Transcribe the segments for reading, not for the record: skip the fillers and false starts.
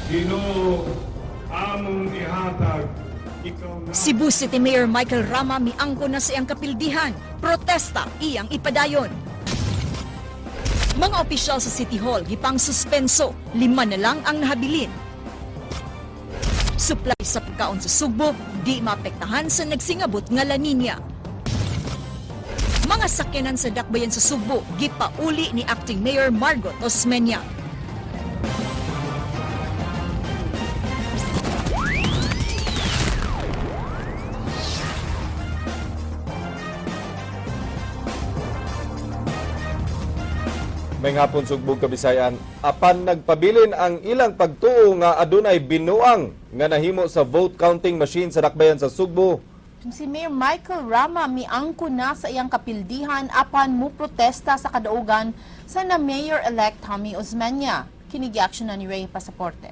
Ginoo, among ihatag, ikaw na. Cebu City Mayor Michael Rama miangko na sa iyang kapildihan. Protesta iyang ipadayon. Mga opisyal sa City Hall gipang suspenso, lima na lang ang nahabilin. Supply sa pagkaon sa Sugbo di maapektahan sa nagsingabot nga La Nina. Mga sakyanan sa dakbayan sa Sugbo gipauli ni Acting Mayor Margot Osmeña. May hapon, Sugbog, Kabisayan. Apan nagpabilin ang ilang pagtuo nga adunay binuang nga nahimo sa vote counting machine sa dakbayan sa Sugbo. Si Mayor Michael Rama miangko na sa iyang kapildihan apan mo protesta sa kadaugan sa na Mayor-elect Tommy Osmeña. Kini giaksyon na ni Ray Pasaporte.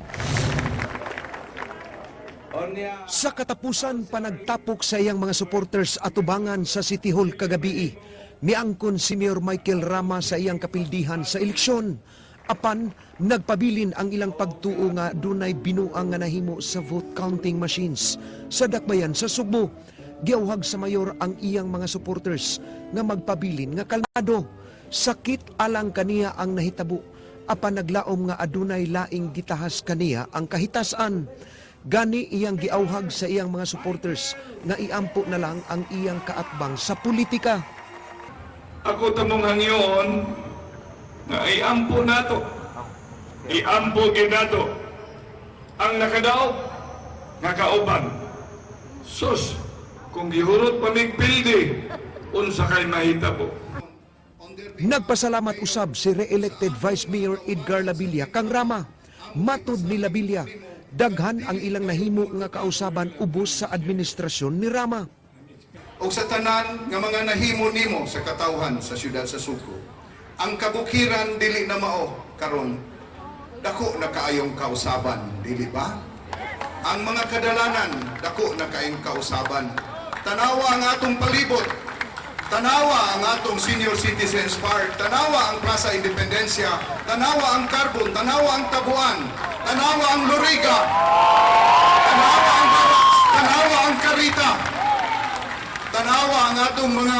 Sa katapusan panagtapok sa iyang mga supporters atubangan sa City Hall kagabii, miangkon si Mayor Michael Rama sa iyang kapildihan sa eleksyon. Apan nagpabilin ang ilang pagtuo nga dunay binuang nga nahimo sa vote counting machines sa dakbayan sa Sugbo. Giawhag sa mayor ang iyang mga supporters nga magpabilin nga kalmado. Sakit alang kaniya ang nahitabo apan naglaom nga adunay laing gitahas kaniya ang kahitasan. Gani iyang giawhag sa iyang mga supporters nga iampo na lang ang iyang kaatbang sa politika. Ako tamong hangyoon nga iampo nato. Iampo gyud nato ang nakadaog nga kauban. Sus, kung gihurot pa mig pildi, unsa kay mahitabo? Nagpasalamat usab si re-elected Vice Mayor Edgar Labilla kang Rama. Matod ni Labilla, daghan ang ilang nahimo nga kausaban ubos sa administrasyon ni Rama. O sa tanan nga mga nahimo nimo sa katawhan sa siyudad sa Sugbo. Ang kabukiran dili na mao karon. Dako na kaayong kausaban, dili ba? Ang mga kadalanan dako na kaayong kausaban. Tanawa ang atong palibot. Tanawa ang atong Senior Citizens Park, tanawa ang Plaza Independencia, tanawa ang Carbon, tanawa ang Tabuan, tanawa ang Loriga, tanawa ang Barracks, tanawa ang Carita. Tanawa ang atong mga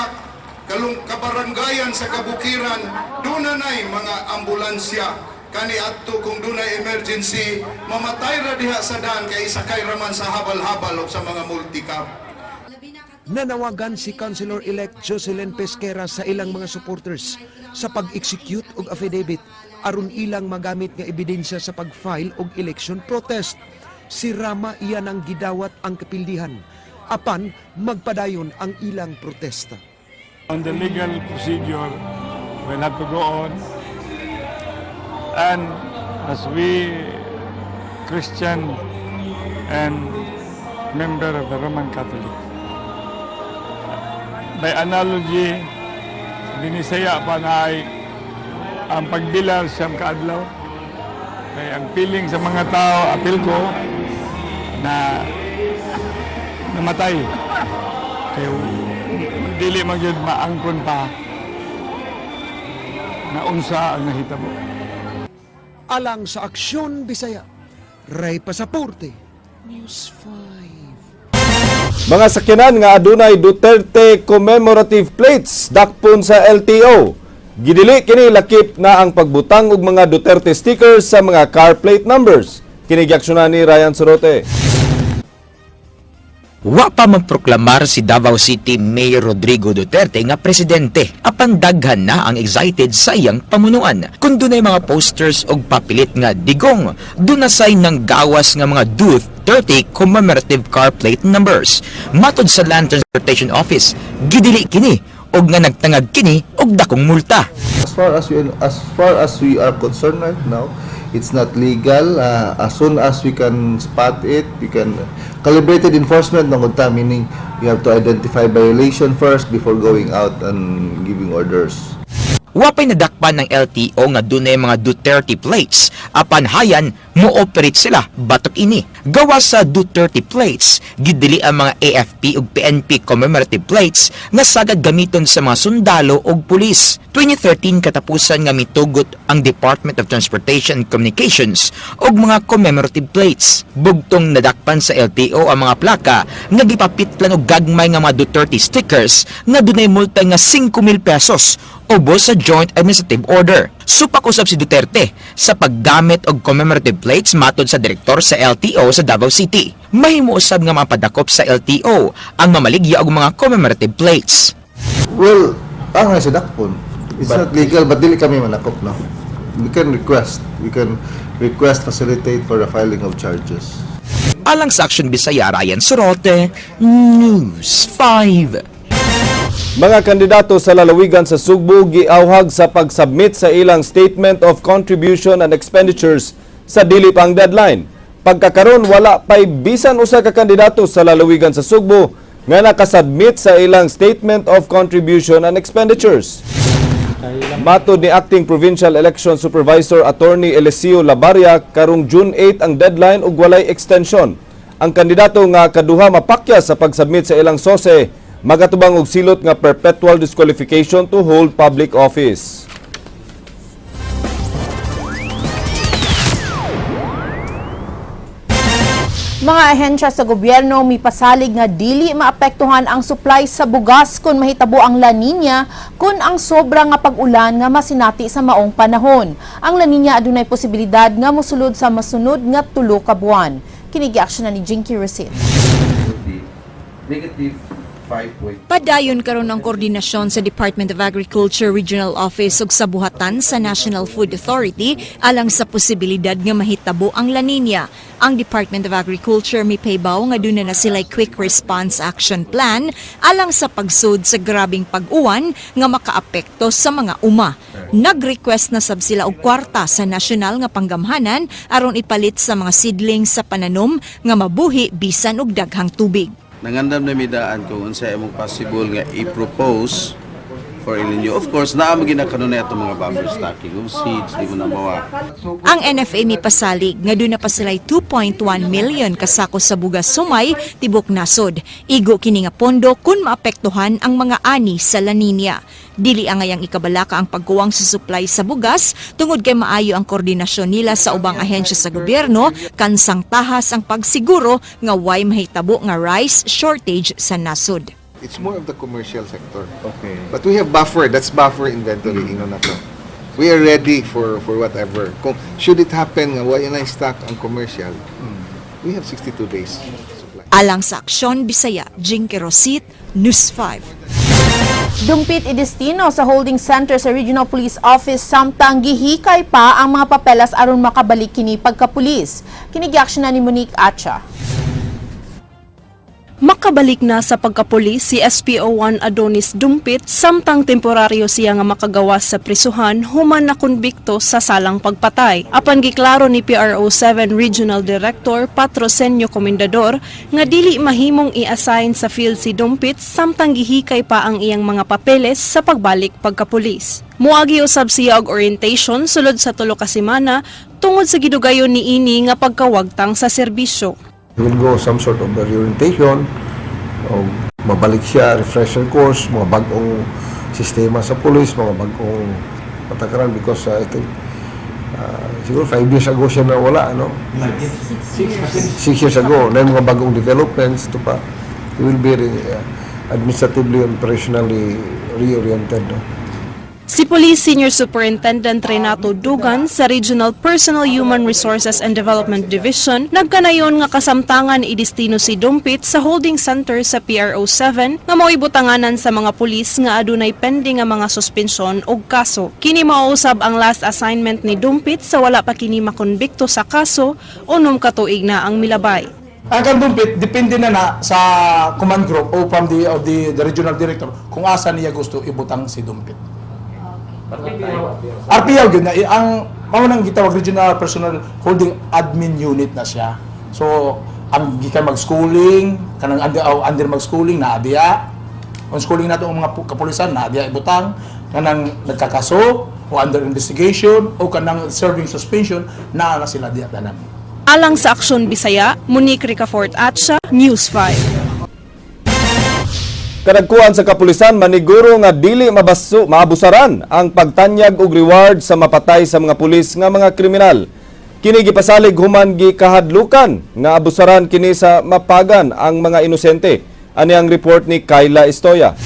kalung kabaranggayan sa kabukiran, dunanay mga ambulansya kani adto kung dunay emergency, mamatay ra diha sa daan kay isakay raman sa habal-habal o sa mga multicab. Nanawagan si Councilor-elect Jocelyn Pesquera sa ilang mga supporters sa pag-execute og affidavit aron ilang magamit nga ebidensya sa pag-file og election protest. Si Rama iya nang gidawat ang kapildihan apan magpadayon ang ilang protesta. On the legal procedure, we'll have to go on. And as we Christian and member of the Roman Catholic, by analogy, binisaya pa na ay ang pagbilar 9 ka adlaw. Kay ang feeling sa mga tao, apil ko, na namatay. Kay dili man gyud maangkon pa na unsa ang nahitabo. Alang sa Aksyon Bisaya, Ray Pasaporte, News 5. Mga sakyanan nga adunay Duterte commemorative plates dakpon sa LTO. Gidili kini lakip na ang pagbutang og mga Duterte stickers sa mga car plate numbers. Kini giaksyonan ni Ryan Sorote. Wa pa magproklamar si Davao City Mayor Rodrigo Duterte nga presidente apan daghan na ang excited sa iyang pamunuan. Kung dunay mga posters og papilit nga Digong, dunasay ng gawas nga mga Duterte commemorative car plate numbers. Matod sa Land Transportation Office, gidili kini og nga nagtangag kini og dakong multa. As far as we are concerned right now, it's not legal. As soon as we can spot it, we can calibrated enforcement ng unta, meaning you have to identify violation first before going out and giving orders. Wapay nadakpan ng LTO nga dunay mga Duterte plates apan hayan mo-operate sila batok ini. Gawa sa Duterte plates, gidili ang mga AFP ug PNP commemorative plates nga sagad gamiton sa mga sundalo ug pulis. 2013 katapusan nga mitugot ang Department of Transportation and Communications og mga commemorative plates. Bugtong nadakpan sa LTO ang mga plaka nga gipapitlan og gagmay nga mga Duterte stickers nga dunay multa nga 5,000 pesos ubos sa Joint Administrative Order. Supak usab si Duterte sa paggamit og commemorative plates matod sa direktor sa LTO sa Davao City. Mahimo usab nga mapadakop sa LTO ang mamaligya og mga commemorative plates. Well, ang nga sa dakpon. It's not legal, but dili kami manakop, no? We can request. We can request, facilitate for the filing of charges. Alang sa Action Bisaya, Ryan Sorote, News 5. Mga kandidato sa lalawigan sa Sugbo giawhag sa pag-submit sa ilang Statement of Contribution and Expenditures sa dili pa ang deadline. Pagkakaron, wala pa'y bisan usa ka kandidato sa lalawigan sa Sugbo nga nakasubmit sa ilang Statement of Contribution and Expenditures. Matod ni Acting Provincial Election Supervisor Attorney Eliseo Labaria, karong June 8 ang deadline ug walay extension. Ang kandidato nga kaduha mapakya sa pagsubmit sa ilang SOCE magatubang og silot nga perpetual disqualification to hold public office. Mga ahensya sa gobyerno mipasalig nga dili maapektuhan ang supply sa bugas kung mahitabo ang La Nina kung ang sobra nga pag-ulan nga masinati sa maong panahon. Ang La Nina adunay posibilidad nga mosulod sa masunod nga 3 ka buwan. Kini giaksyonan ni Jinky Rosin. Negative 5. Padayon karon ang koordinasyon sa Department of Agriculture Regional Office ug sa buhatan sa National Food Authority alang sa posibilidad nga mahitabo ang La Nina. Ang Department of Agriculture mipahibaw nga duna na sila Quick Response Action Plan alang sa pagsud sa grabing pag-uwan nga makaapekto sa mga uma. Nag-request na sab sila og kwarta sa nasyonal nga panggamhanan aron ipalit sa mga seedlings sa pananom nga mabuhi bisan og daghang tubig. Nangandam na midaan kung unsa imong possible nga i-propose for El Nino. Of course, naa mo gina kanunay atong mga buffer stocking of seeds, di mo na mawa. Ang NFA mipasalig nga duna pa sila'y 2.1 million kasako sa bugas sumay tibok nasod. Igo kini nga pondo kung maapektuhan ang mga ani sa La Nina. Dili angay ang ikabalaka ang pagkuwang sa supply sa bugas tungod kay maayo ang koordinasyon nila sa ubang ahensya sa gobyerno kansang tahas ang pagsiguro nga way mahitabo nga rice shortage sa nasod. It's more of the commercial sector. But we have buffer. That's buffer inventory. Ingon na to. We are ready for whatever. Kung should it happen nga wala na stock ang commercial, we have 62 days supply. Alang sa Aksyon Bisaya, Jinky Rosit, News 5. Dumpit idestino sa holding center sa Regional Police Office samtang gihikay pa ang mga papelas aron makabalik kini pagkapulis. Kini na ni Monique Acha. Makabalik na sa pagkapulis si SPO1 Adonis Dumpit samtang temporaryo siya nga makagawas sa prisuhan human na konbikto sa salang pagpatay. Apan giklaro ni PRO7 Regional Director Patrocenio Comendador nga dili mahimong i-assign sa field si Dumpit samtang gihikay pa ang iyang mga papeles sa pagbalik pagkapulis. Muagi usab siya og orientation sulod sa 3 ka semana tungod sa gidugayon niini nga pagkawagtang sa serbisyo. He will go some sort of reorientation o mabalik siya, refresher course, mga bagong sistema sa police, mga bagong patakaran because I think siguro 5 years ago siya nawala, ano? 6 years ago, na yung mga bagong developments, ito pa. He will be administratively and operationally reoriented, no? Si Police Senior Superintendent Renato Dugan sa Regional Personal Human Resources and Development Division nagkanayon nga kasamtangan idestino si Dumpit sa holding center sa PRO7 nga mao'y butanganan sa mga pulis nga adunay pending nga mga suspensyon og kaso. Kini mausab ang last assignment ni Dumpit sa wala pa kini makonbikto sa kaso o 6 ka tuig na ang milabay. Ang kang Dumpit, depende na na sa command group o from the of the regional director kung asa niya gusto ibutang si Dumpit. RPO gyud na ang mao nang gitawag Regional Personnel Holding Admin Unit na siya. So ang gikan mag-schooling, kanang under, oh, under mag-schooling na diya. Ang schooling nato ang mga kapulisan na diya ibutang. Kanang nagkakaso o under investigation o kanang serving suspension, naa na sila diya tanan. Alang sa Aksyon Bisaya, Monique Ricafort Atcha, News 5. Kadagkuan sa kapulisan maniguro nga dili mabaso, maabusaran ang pagtanyag og reward sa mapatay sa mga pulis nga mga kriminal. Kini gipasalig human gikahadlukan nga abusaran kini sa mapagan ang mga inosente. Ani ang report ni Kyla Estoya.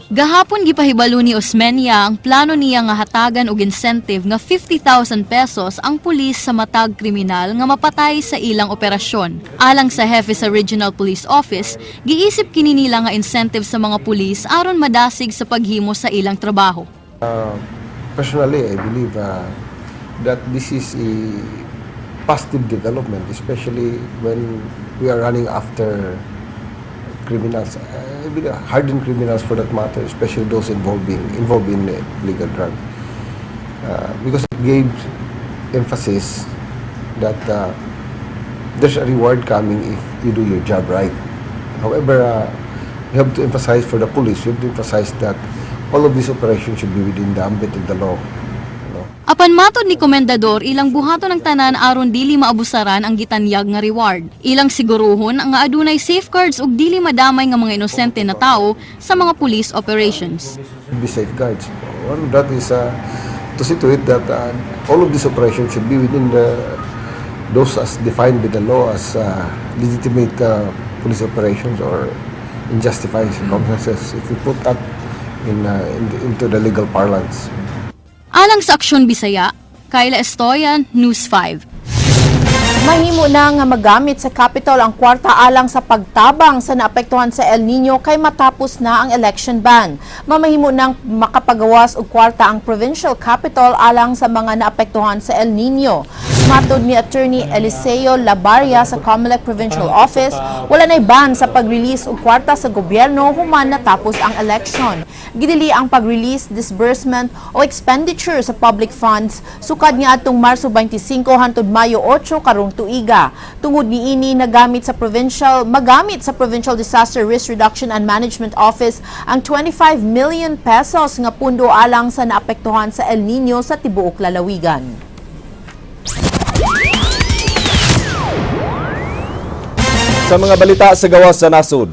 Gahapon gipahibalo ni Osmeña ang plano niya nga hatagan og incentive nga 50,000 pesos ang pulis sa matag kriminal nga mapatay sa ilang operasyon. Alang sa hefe sa Regional Police Office, giisip kini nila nga incentive sa mga pulis aron madasig sa paghimo sa ilang trabaho. Personally, I believe that this is a positive development, especially when we are running after criminals, hardened criminals for that matter, especially those involved in illegal drug, because it gave emphasis that there's a reward coming if you do your job right. However, we have to emphasize for the police, we have to emphasize that all of these operations should be within the ambit of the law. Apan matod ni Komendador, ilang buhaton ang tanan aron dili maabusaran ang gitanyag nga reward. Ilang siguruhon nga adunay safeguards ug dili madamay nga mga inosente na tao sa mga police operations. Be safeguards. One of that is to see to it that all of these operations should be within those as defined by the law as legitimate police operations or in justified circumstances, if we put that into the legal parlance. Alang sa Aksyon Bisaya, Kyla Estoyan, News 5. Mahimo na nga magamit sa Capitol ang kwarta alang sa pagtabang sa naapektuhan sa El Nino kay matapos na ang election ban. Mamahimo nang makapagawas og kwarta ang Provincial Capitol alang sa mga naapektuhan sa El Nino. Matod ni Attorney Eliseo Labaria sa COMELEC Provincial Office, wala na'y ban sa pag-release og kwarta sa gobyerno human natapos ang election. Gidili ang pag-release, disbursement o expenditure sa public funds sukad nga atong Marso 25 hantod Mayo 8 karong tuiga. Tungod niini nagamit sa provincial magamit sa Provincial Disaster Risk Reduction and Management Office ang 25 million pesos nga pundo alang sa naapektuhan sa El Nino sa tibuok lalawigan. Sa mga balita sa gawas sa nasod.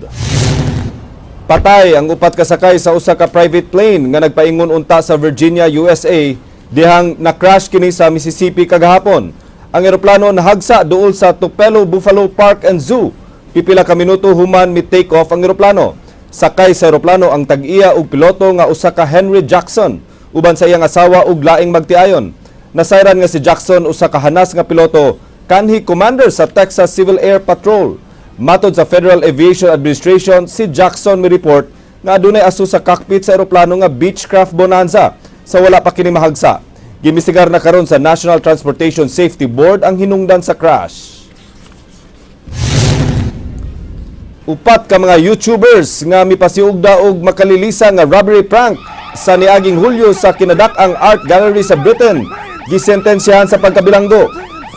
Patay ang upat kasakay sa usa ka private plane nga nagpaingon unta sa Virginia, USA, dihang na-crash kini sa Mississippi kagahapon. Ang eroplano nahagsa duol sa Tupelo Buffalo Park and Zoo. Pipila ka minuto human mi take off ang eroplano. Sakay sa eroplano ang tag-iya og piloto nga usa ka Henry Jackson uban sa iyang asawa ug laing magtiayon. Nasayran nga si Jackson usa ka hanas nga piloto, kanhi commander sa Texas Civil Air Patrol. Matod sa Federal Aviation Administration, si Jackson mi report nga adunay aso sa cockpit sa eroplano nga Beechcraft Bonanza sa wala pa kini mahagsa. Giimbestigar na karon sa National Transportation Safety Board ang hinungdan sa crash. Upat ka mga YouTubers nga mipasiugda og makalilisa nga robbery prank sa niaging Hulyo sa kinadak-ang art gallery sa Britain gisentensyahan sa pagkabilanggo.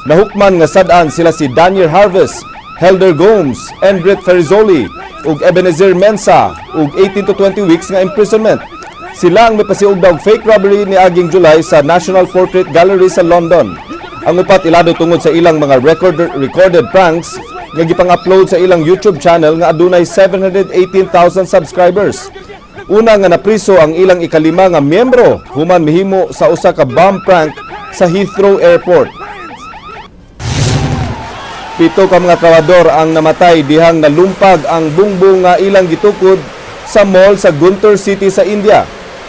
Nahukman nga sad-an sila si Daniel Harvest, Helder Gomes, Endrit Ferizoli ug Ebenezer Mensa og 18 to 20 weeks nga imprisonment. Sila ang mipasiugda og fake robbery niaging July sa National Portrait Gallery sa London. Ang upat ilado tungod sa ilang mga recorded pranks nga gipang-upload sa ilang YouTube channel nga adunay 718,000 subscribers. Una nga napriso ang ilang ikalima nga miyembro human mihimo sa usa ka bomb prank sa Heathrow Airport. 7 ka mga trabador ang namatay dihang nalumpag ang bungbong nga ilang gitukod sa mall sa Guntur City sa India.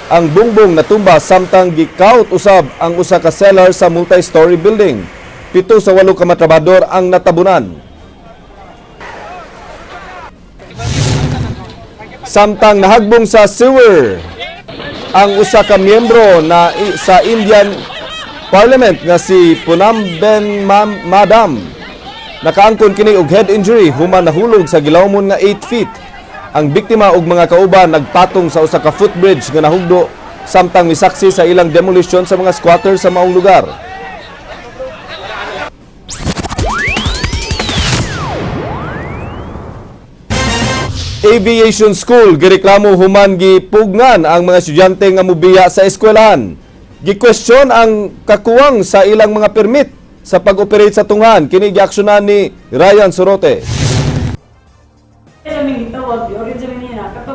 Ang bungbong natumba samtang gikaut usab ang usa ka cellar sa multi-story building. 7 sa 8 ka mga trabador ang natabunan. Samtang nahagbong sa sewer ang usa ka miyembro na sa Indian Parliament nga si Poonamben Madam. Nakaangkon kini og head injury human nahulog sa gilawmon nga 8 feet. Ang biktima ug mga kauban nagpatong sa usa ka footbridge nga nahugdo samtang misaksi sa ilang demolition sa mga squatter sa maong lugar. Aviation School gireklamo human gipugngan ang mga estudyante nga mubiya sa eskwelahan. Gikwestiyon ang kakuwang sa ilang mga permit sa pag-operate sa tunghan. Kini giaksyonan ni Ryan Sorote.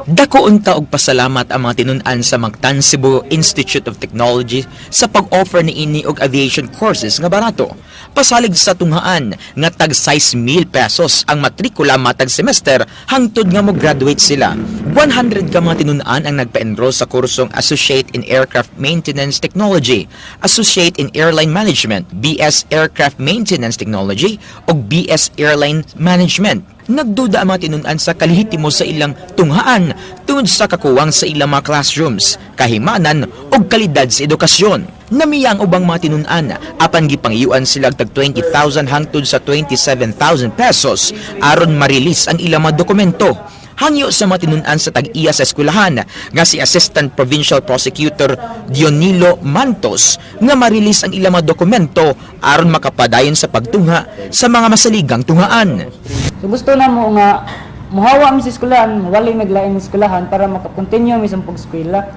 Dako unta og pasalamat ang mga tinun-an sa Mactan Cebu Institute of Technology sa pag-offer niini og aviation courses nga barato. Pasalig sa tunghaan nga tag 6,000 pesos ang matrikula matag semester hangtod nga mo-graduate sila. 100 ka mga tinun-an ang nagpa-enroll sa kursong Associate in Aircraft Maintenance Technology, Associate in Airline Management, BS Aircraft Maintenance Technology ug BS Airline Management. Nagduda ang mga tinun-an sa kalihitimo sa ilang tunghaan tungod sa kakuwang sa ilang mga classrooms, kahimanan ug kalidad sa edukasyon. Namiya ang ubang mga tinun-an apan gipangiyuan sila tag 20,000 hangtod sa 27,000 pesos aron ma-release ang ilang mga dokumento. Hangyo sa mga tinun-an sa tag-iya sa eskwelahan nga si Assistant Provincial Prosecutor Dionilo Mantos nga ma-release ang ilang mga dokumento aron makapadayon sa pagtungha sa mga masaligang tunghaan. So gusto na mo nga muhawa mi sa eskwelahan, wali naglain sa eskwelahan para makakontinue mi sa pag-eskwela.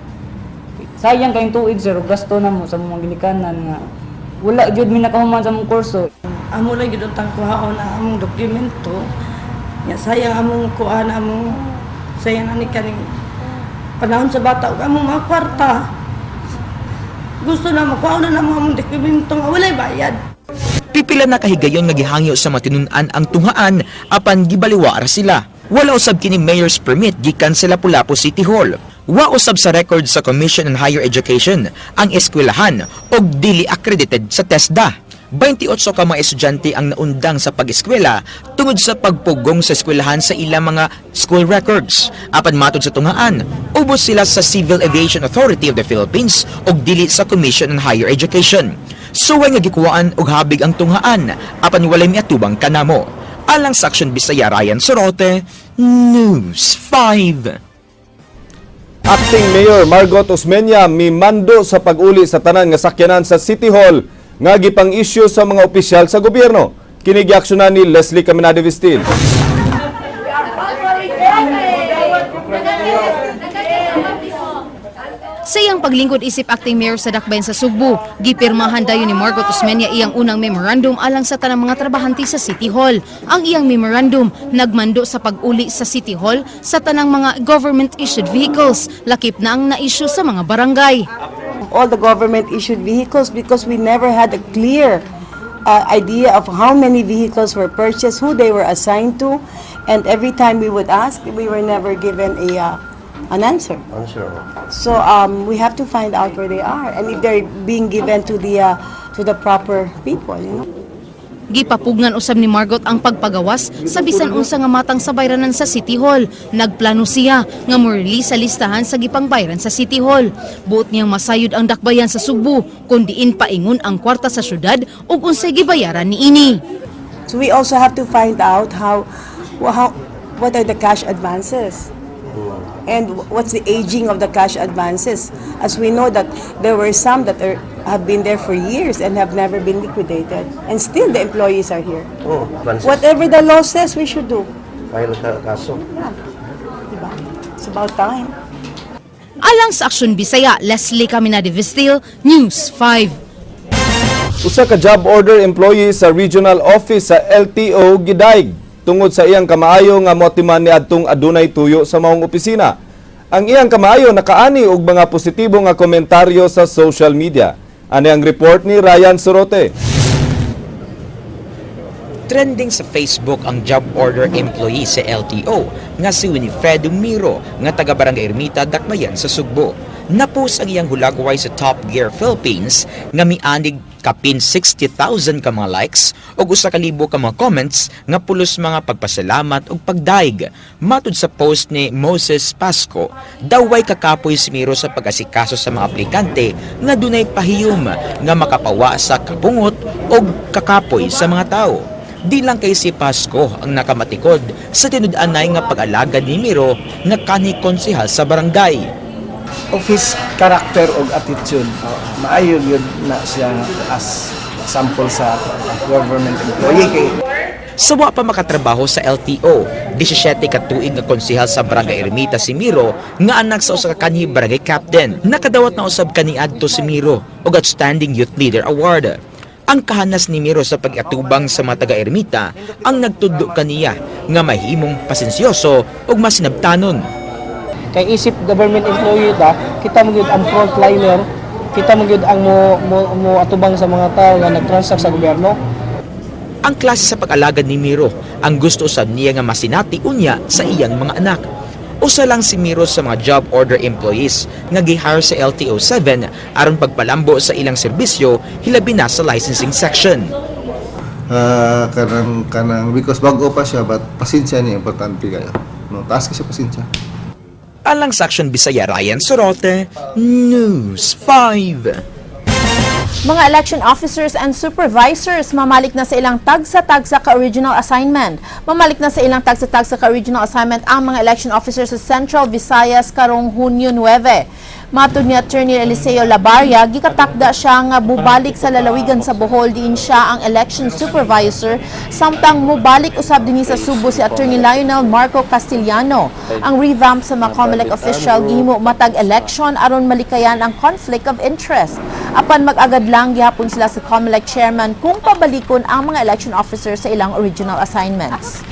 Sayang kayong tuig, sir, gasto na mo sa mga ginikanan nga wala jud mi nakahuman sa among kurso. Amo lang gyud ang kuhaon ang among dokumento. Nya sayang among kuan, among sayang ani kaning panahon sa bata ug among mga kwarta. Gusto na makuha na namo among dokumento nga walay bayad. Pipila na kahigayon nga gihangyo sa matinun-an ang tunghaan apan gibaliwa ra sila. Wala usab kini mayor's permit gikan sa Lapu-Lapu City Hall. Wa usab sa record sa Commission on Higher Education ang eskwelahan og dili accredited sa TESDA. 28 ka mga estudyante ang naundang sa pag-eskwela tungod sa pagpugong sa eskwelahan sa ilang mga school records. Apan matod sa tunghaan, ubos sila sa Civil Aviation Authority of the Philippines ug dili sa Commission on Higher Education. Suway nga gikuhaan og habig ang tunghaan apan walay miatubang kanamo. Alang sa Action Bisaya, Ryan Sorote, News 5. Acting Mayor Margot Osmeña mimando sa pag-uli sa tanan nga sakyanan sa City Hall nga gipang-issue sa mga opisyal sa gobyerno. Kini giaksyonan ni Leslie Caminade Vistil. Sa iyang paglingkod isip acting mayor sa Dakbayan sa Sugbo, gipirmahan dayon ni Margot Osmeña iyang unang memorandum alang sa tanang mga trabahante sa City Hall. Ang iyang memorandum nagmando sa pag-uli sa City Hall sa tanang mga government-issued vehicles, lakip na ang na-issue sa mga barangay. All the government-issued vehicles, because we never had a clear idea of how many vehicles were purchased, who they were assigned to, and every time we would ask, we were never given a an answer. So we have to find out where they are and if they're being given to the proper people. Gipapugnan usab ni Margot ang pagpagawas sa bisan unsa nga matang sa bayranan sa City Hall. Nagplano siya nga mo-release sa listahan sa gipangbayran sa City Hall. Buot niyang masayod ang Dakbayan sa Sugbo kung diin paingon ang kwarta sa syudad ug unsay gibayaran niini. So we also have to find out how what are the cash advances and what's the aging of the cash advances, as we know that there were some that have been there for years and have never been liquidated, and still the employees are here. Oh, advances. Whatever the law says, we should do. File ka kaso. Yeah. Diba? It's about time. Alang sa Aksyon Bisaya, Leslie Caminade Vistil, News 5. Usa ka job order employee sa regional office sa LTO gidayeg tungod sa iyang kamaayo nga moatiman niadtong adunay tuyo sa maong opisina. Ang iyang kamaayo nakaani og mga positibo nga komentaryo sa social media. Ani ang report ni Ryan Sorote. Trending sa Facebook ang job order employee sa LTO nga si Winifredo Miro nga taga Barangay Ermita, Dakbayan sa Sugbo. Napost ang iyang hulagway sa Top Gear Philippines nga mianig kapin 60,000 ka mga likes ug 1,000 ka mga comments nga pulos mga pagpasalamat ug pagdaig. Matud sa post ni Moses Pasco, daway kakapoy si Miro sa pag-asikaso sa mga aplikante nga dunay pahiyom nga makapawa sa kapungot ug kakapoy sa mga tao. Di lang kay si Pasco ang nakamatikod sa tinud-anay nga pag-alagad ni Miro nga kanhi konsehal sa barangay. Of his character og attitude. Maayo gyud na siya as sample sa government employee kay Sa wa pa makatrabaho sa LTO, 17 ka tuig nga konsehal sa Barangay Ermita si Miro nga anak sa usa ka kanhi barangay captain. Nakadawat na usab kaniadto si Miro og Outstanding Youth Leader Award. Ang kahanas ni Miro sa pag-atubang sa mga taga-Ermita ang nagtudlo kaniya nga mahimong pasensyoso ug masinabtanon. Kay isip government employee ta, kita mo gyud ang frontliner, kita mo gyud ang mo atubang sa mga tao nga nagtransact sa gobyerno. Ang klase sa pag-alagad ni Miro ang gusto usab niya nga masinati unya sa iyang mga anak. Usa lang si Miro sa mga job order employees nga gi-hire sa LTO 7 aron pagpalambo sa ilang serbisyo, hilabi na sa licensing section. Ah, kanang because bago pa siya, but pasensya niya importante kayo. No, taas kasi pasensya. Alang sa Action Bisaya, Ryan Sorote, News 5. Mga election officers and supervisors mamalik na sa ilang tagsa-tagsa ka original assignment. Mamalik na sa ilang tagsa-tagsa ka original assignment ang mga election officers sa Central Visayas karong Hunyo 9. Matod ni Attorney Eliseo Labaria, gikatakda siya nga bubalik sa lalawigan sa Bohol diin siya ang election supervisor, samtang mubalik usab dinhi sa Subo si Attorney Lionel Marco Castillano. Ang revamp sa mga COMELEC official gihimo matag election aron malikayan ang conflict of interest. Apan mag-agad lang gihapon sila sa COMELEC chairman kung pabalikon ang mga election officers sa ilang original assignments.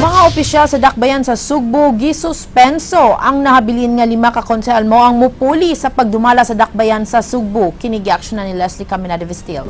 Mga opisyal sa Dakbayan sa Sugbo gisuspenso ang nahabilin nga lima ka konsehal mo ang mupuli sa pagdumala sa Dakbayan sa Sugbo. Kini gi-action na ni Leslie Caminada Vestil.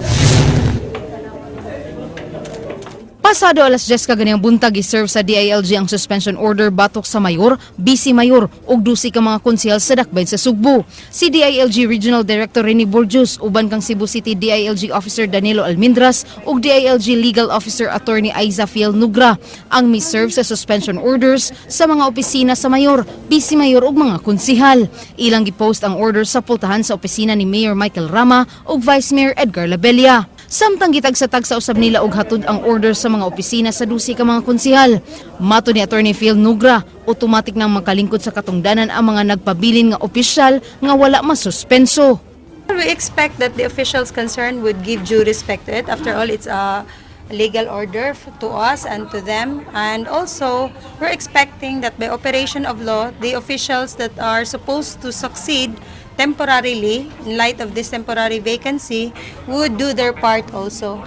Pasado alas 10 kaganiyang buntag, iserve sa DILG ang suspension order batok sa mayor, vice mayor ug 12 ka mga konsehal sa Dakbayan sa Sugbo. Si DILG Regional Director Rene Borjus uban kang Cebu City DILG Officer Danilo Almendras ug DILG Legal Officer Attorney Aiza Fiel Nugra ang mi-serve sa suspension orders sa mga opisina sa mayor, vice mayor ug mga konsehal. Ilang gipost ang order sa pultahan sa opisina ni Mayor Michael Rama ug Vice Mayor Edgar Labella. Samtang gitagsa-tagsa usab nila og hatod ang order sa mga opisina sa 12 ka mga konsehal. Matod ni Attorney Phil Nugra, automatic nang makalingkod sa katungdanan ang mga nagpabilin nga opisyal nga wala masuspenso. We expect that the officials concerned would give due respect to it. After all, it's a legal order to us and to them. And also, we're expecting that by operation of law, the officials that are supposed to succeed temporarily, in light of this temporary vacancy, would do their part also.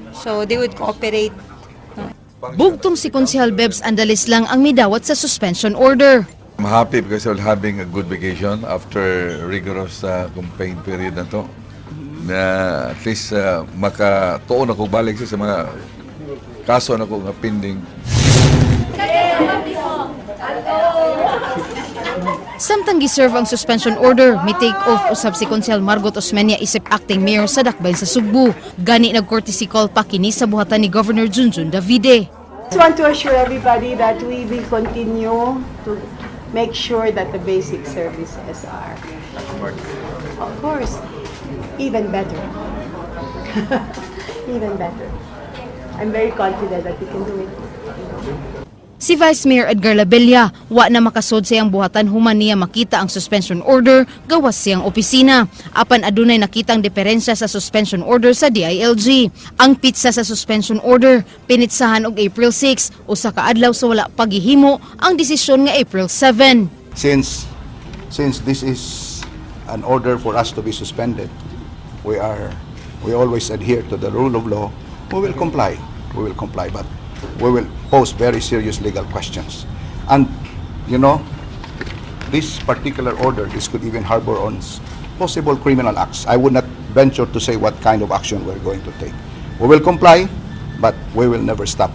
So they would cooperate. Bugtong si Konsehal Bebs Andales lang ang midawat sa suspension order. I'm happy because we're having a good vacation after rigorous campaign period na to. Na at least makatuon ako balik sa mga kaso na ko nga pending. Samtang giserve ang suspension order, may take off usab si Konsehal Margot Osmeña isip acting mayor sa Dakbayan sa Sugbo. Gani nag-courtesy call pa kini sa buhatan ni Governor Junjun Davide. Just want to assure everybody that we will continue to make sure that the basic services are, of course, even better. Even better. I'm very confident that we can do it. Si Vice Mayor Edgar Labella, wa na makasod sa iyang buhatan human niya makita ang suspension order gawas siyang opisina. Apan adunay nakitang diferensya sa suspension order sa DILG. Ang petsa sa suspension order pinitsahan og April 6, usa ka adlaw sa wala pagihimo ang desisyon nga April 7. Since this is an order for us to be suspended, we always adhere to the rule of law. We will comply. We will comply, but we will pose very serious legal questions. And this particular order, this could even harbor on possible criminal acts. I would not venture to say what kind of action we're going to take. We will comply, but we will never stop.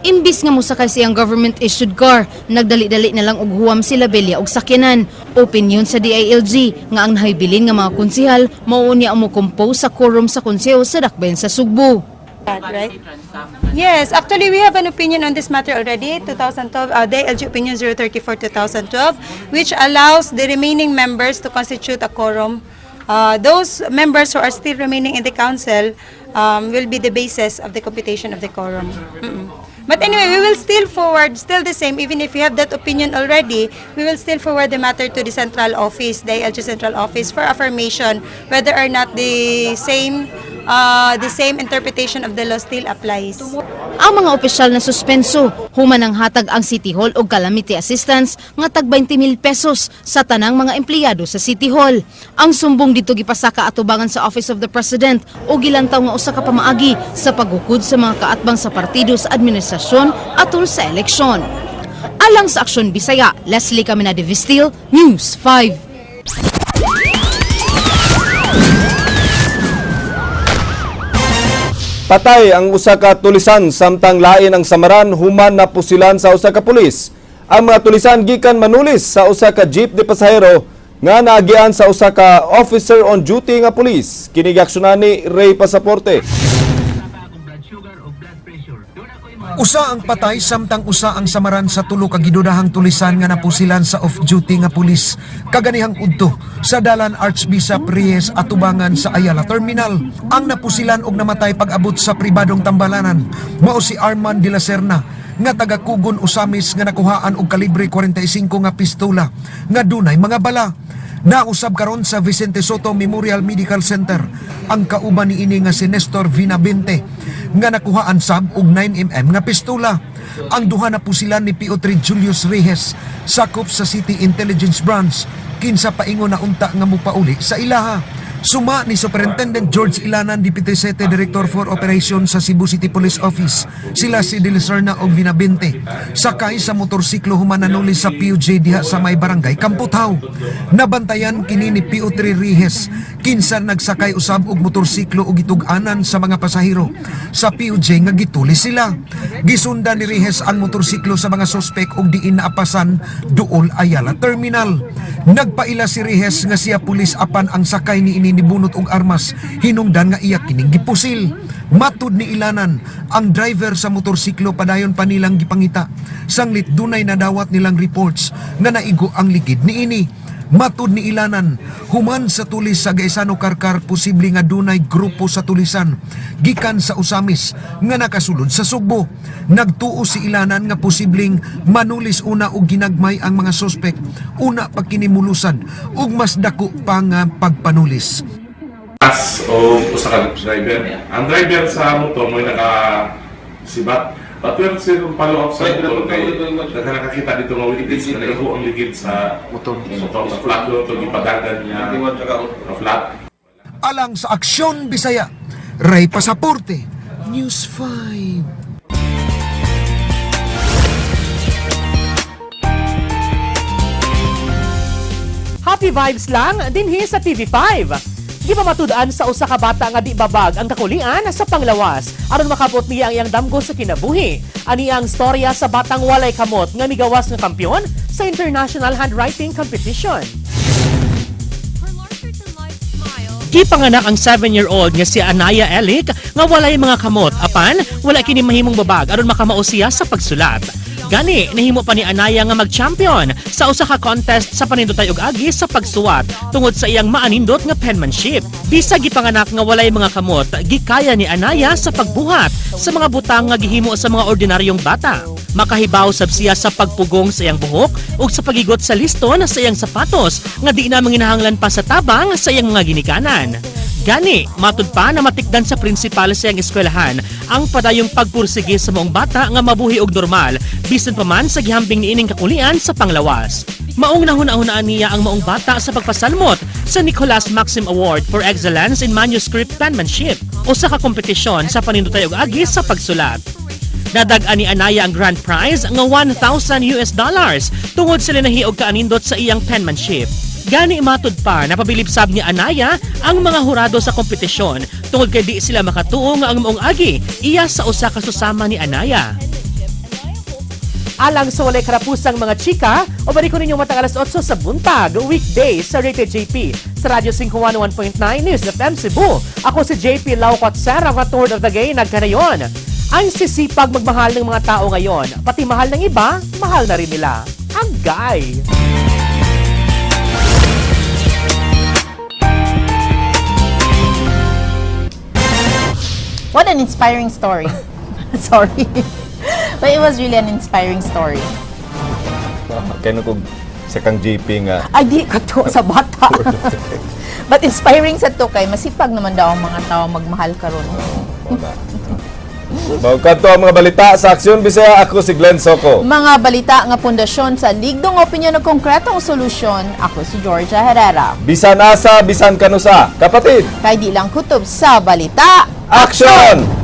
Imbis nga mosakay siyang government-issued car, nagdali-dali na lang og huwam si Labella og sakyanan. Opinion sa DILG nga ang nahibilin nga mga konsehal mao niya ang mo-compose sa quorum sa konseho sa Dakbayan sa Sugbo. Right? Yes, actually we have an opinion on this matter already, 2012, DILG Opinion 034 2012, which allows the remaining members to constitute a quorum. Those members who are still remaining in the council will be the basis of the computation of the quorum. But anyway, we will still forward, still the same, even if we have that opinion already, we will still forward the matter to the central office, the DILG central office, for affirmation whether or not the same interpretation of the law still applies. Ang mga opisyal na suspenso, human ang hatag ang City Hall og calamity assistance nga tag 20,000 pesos sa tanang mga empleyado sa City Hall. Ang sumbong dito gipasaka atubangan sa Office of the President o gilantaw nga usa ka pamaagi sa paghukod sa mga kaatbang sa partido sa administrasyon atol sa eleksyon. Alang sa Aksyon Bisaya, Leslie Caminade Vistil, News 5. Patay ang usa ka tulisan samtang lain ang samaran human napusilan sa usa ka pulis. Ang mga tulisan gikan manulis sa usa ka jeep de pasahero nga naagian sa usa ka officer on duty nga pulis. Kini giaksyonan ni Ray Pasaporte. Usa ang patay samtang usa ang samaran sa tulo ka gidudahang tulisan nga napusilan sa off-duty nga pulis kaganihang udto sa dalan Archbishop Reyes atubangan sa Ayala Terminal. Ang napusilan og namatay pag-abot sa pribadong tambalanan mao si Arman de la Serna nga taga Kugon, Ozamis nga nakuhaan og kalibre 45 nga pistola nga dunay mga bala. Nausab karon sa Vicente Soto Memorial Medical Center ang kauban niini nga si Nestor Vinabente nga nakuhaan sab og 9 mm nga pistola. Ang duha na pusilan ni PO3 Julius Reyes, sakop sa City Intelligence Branch, kinsa paingon na unta nga mupauli sa ilaha. Suma ni Superintendent George Ilanan, Deputy City Director for Operations sa Cebu City Police Office, sila si De Serna og Vinabente sakay sa motorsiklo human nanuli sa PUJ diha sa may barangay Kamputhaw. Nabantayan kini ni PO3 Rihes, kinsa nagsakay usab og motorsiklo og gitug-anan sa mga pasahero sa PUJ nga gituli sila. Gisundan ni Rihes ang motorsiklo sa mga sospek og diin naapasan duol Ayala Terminal. Nagpaila si Rihes nga siya pulis, apan ang sakay niini nibunot og armas, hinungdan nga iya kining gipusil. Matud ni Ilanan, ang driver sa motorsiklo padayon pa nilang gipangita. Sanglit dunay nadawat nilang reports nga naigo ang ligid niini. Matud ni Ilanan, human sa tulis sa Gaisano Carcar, posible nga dunay grupo sa tulisan gikan sa Ozamis nga nakasulod sa Sugbo. Nagtuo si Ilanan nga posibleng manulis una og ginagmay ang mga sospek una pa kini mulusad ug mas dako pa nga pagpanulis. As o usa ka driver. Ang driver sa motor mo naka sibat. But we're still follow up sa motor kay daghan nakakita dito nga witness na naigo ang ligid sa motor. Motor sa flat to gipadagan niya nga flat. Alang sa Aksyon Bisaya, Ray Pasaporte, News 5. Happy vibes lang dinhi sa TV5. Gipamatud-an sa usa ka bata nga di babag ang kakulian sa panglawas aron makabot niya ang iyang damgo sa kinabuhi. Ani ang storya sa batang walay kamot nga migawas nga kampiyon sa International Handwriting Competition. Gipanganak ang 7-year-old nga si Anaya Elik nga walay mga kamot, apan wala kini mahimong babag aron makamao siya sa pagsulat. Gani nahimo pa ni Anaya nga mag-champion sa usa ka contest sa panindotay og agi sa pagsuwat tungod sa iyang maanindot nga penmanship. Bisag gipanganak nga walay mga kamot, gikaya ni Anaya sa pagbuhat sa mga butang nga gihimo sa mga ordinaryong bata. Makahibaw sab siya sa pagpugong sa iyang buhok ug sa pagigot sa liston sa iyang sapatos nga di na manginahanglan pa sa tabang sa iyang mga ginikanan. Gani, matud pa na matikdan sa prinsipal sa iyang eskwelahan ang padayong pagpursige sa maong bata nga mabuhi og normal bisan pa man sa gihambing niining kakulian sa panglawas. Maong nahuna-hunaan niya ang maong bata sa pagpasalmot sa Nicolas Maxim Award for Excellence in Manuscript Penmanship o sa kakompetisyon sa panindotay og agi sa pagsulat. Nadag-an ni Anaya ang grand prize nga US$1,000 tungod sa linahi og kaanindot sa iyang penmanship. Gani matud pa napabilib sab ni Anaya ang mga hurado sa kompetisyon tungod kay di sila makatuo nga ang maong agi iya sa usa ka susama ni Anaya. Alang sa walay karapusang mga chika, o balik ko ninyo matang alas 8 sa buntag, weekdays sa Rated JP sa Radyo 511.9 News FM Cebu. Ako si JP Laucot Serra, Third of the Gay, nagkanayon. Ang sisipag magmahal ng mga tao ngayon, pati mahal ng iba, mahal na rin nila. Ang guy! What an inspiring story. Sorry. But it was really an inspiring story. Kaya nung kung sa kang GP nga. Ay, di ka to sa bata. But inspiring sa to kay masipag naman daw ang mga tao magmahal karon. Mao kadto ang mga balita sa Aksyon Bisaya. Ako si Glenn Soco. Mga balita nga pundasyon sa ligdong opinyon ug konkretong solusyon. Ako si Georgia Herrera. Bisan asa, bisan kanusa. Kapatid, Kay di lang kutob sa balita. Aksyon!